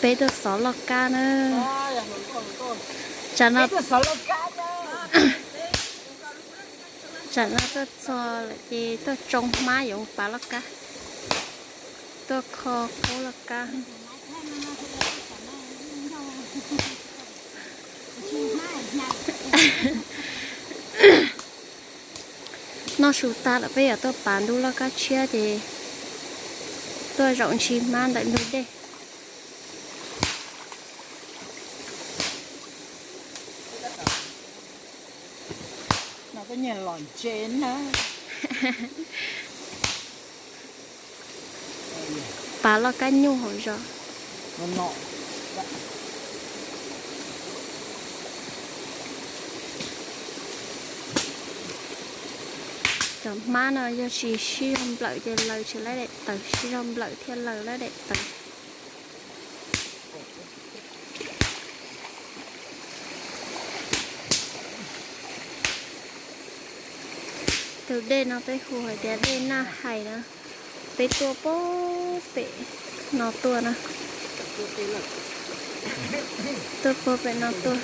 Peb tuaj xov loj kab na. Tsam no, tsam no tuaj txog lawm ces tuaj tsoo hmab yuav mus pav loj kab, tuaj kho qub loj kab. Noj su tag lawm peb yuav tuaj pav ntub loj kab tshiab ces tuaj zaum ntshis hmab ntawm ntug dej. Pav loj kab nyuj hauv zos. Cov hmab no yog tsis sib zog nplawm ces laws tsis laib daim tawv, sib zog nplawm thiaj laws laib daim tawv. Tus dej no peb hu hais tias dej Naj Hais na. Peb tuaj puag pem no tuaj na. Tuaj puag pem no tuaj.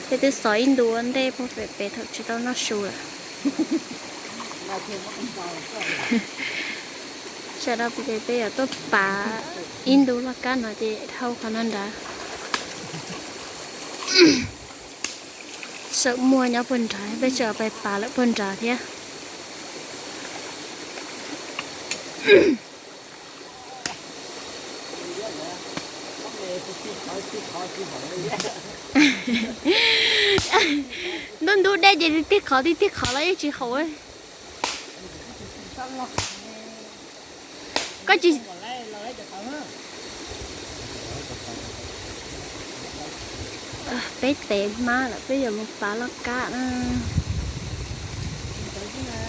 Peb twb xov ib ntu ua ntej puag pem pem thaum tsis tau noj su lawm. Sawv daws, peb yuav tuaj pav ib ntu loj kab no ces dhau qhov no nrad. Sawm muaj nyob puag nrad, peb tseem pais pav lawm puag nrad thiab. Ntub ntub dej ces tig qhov tig tig qhov los yeej tsis haum. Koj tsis, peb tev hmab lawm peb yuav mus pav loj kab na.